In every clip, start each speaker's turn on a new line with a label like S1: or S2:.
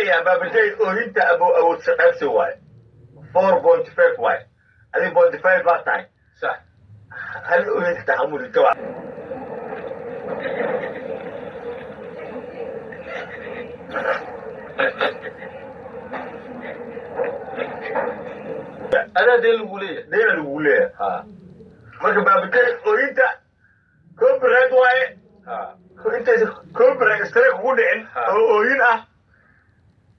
S1: Leeyahay Baabajey, oohinta abo awood shaqaybsi waaye, 4.5 waaye, adiga 0.5 baa tahay.
S2: Sax.
S1: Hal oohin xitaa hamurito waa.
S2: Adaa deen lagu leeyahay.
S1: Deena lagu leeyahay.
S2: Ha.
S1: Marka Baabajey, oohinta copyright waaye.
S2: Ha.
S1: Intaysa copyright strike kugu dhicin oo oohin ah,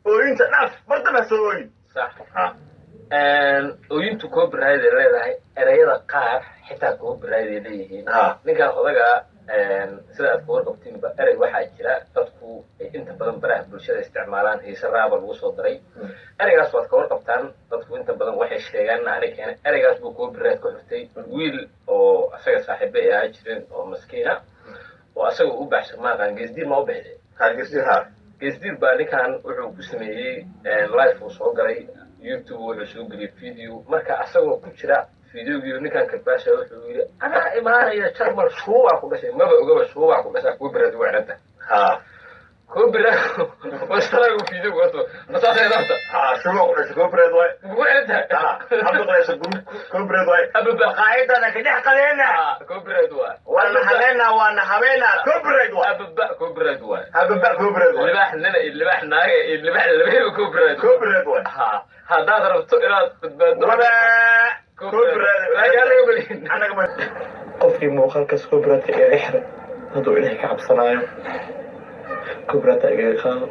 S1: oohinta dhaaf, mar dambe ha soo ooyin.
S2: Sax.
S1: Ha.
S2: Ooyintu copyright ay leedahay, ereyada qaar xitaa copyright ay leeyihiin.
S1: Ha.
S2: Ninkan odaga, sida aad ka warqabtiinba, erey waxaa jira dadku ay inta badan baraha bulshada isticmaalaan, hiise raaba lagu soo daray. Ereygaas waad ka warqabtaan, dadku inta badan waxay sheegaan ani keena ereygaas buu copyright ku xirtay wiil oo asaga saaxiibe ay ahaa jireen oo maskiina oo asaga u baxshay, maaqaan, Geesdiir ma u bixday?
S1: Hargeysa, ha.
S2: Geesdiir baa ninkan wuxuu ku sameeyey live uu soo galay YouTube, wuxuu soo geliyey video. Marka asagoo ku jira videogii ninkan karbaasha, wuxuu yidhi: "Anaa imaanaya Jarmal, shuubaa ku dhashay." Maba ogaba shuubaa ku dhashaa copyright ugu xidhanta.
S1: Ha.
S2: Copyright wasalagu video wato masaasay dabta.
S1: Ha, shuba ku dhashay copyright waaye.
S2: Ugu xidhan
S1: Ha.
S2: tahay.
S1: Habdaqlaysa copyright waaye.
S2: Ababa.
S1: Maqaayadana ka dhex qadeena.
S2: Copyright waa.
S1: Waana habeena, waana habeena, copyright waaye.
S2: Ababa copyright waay.
S1: Hababa copyright waaye.
S2: Libaax nina iyo libaax naaga iyo libaax labadaba copyright.
S1: Copyright waaye.
S2: Ha, haddaad rabto inaad badbaaddo
S1: waba copyright.
S2: Laakiin anaga malihin.
S1: Anaga ma
S3: Qofkii muuqaalkaas copyrightka igaga xiray, hadduu Ilaahay ka cabsanaayo, copyrightka igaga qaado.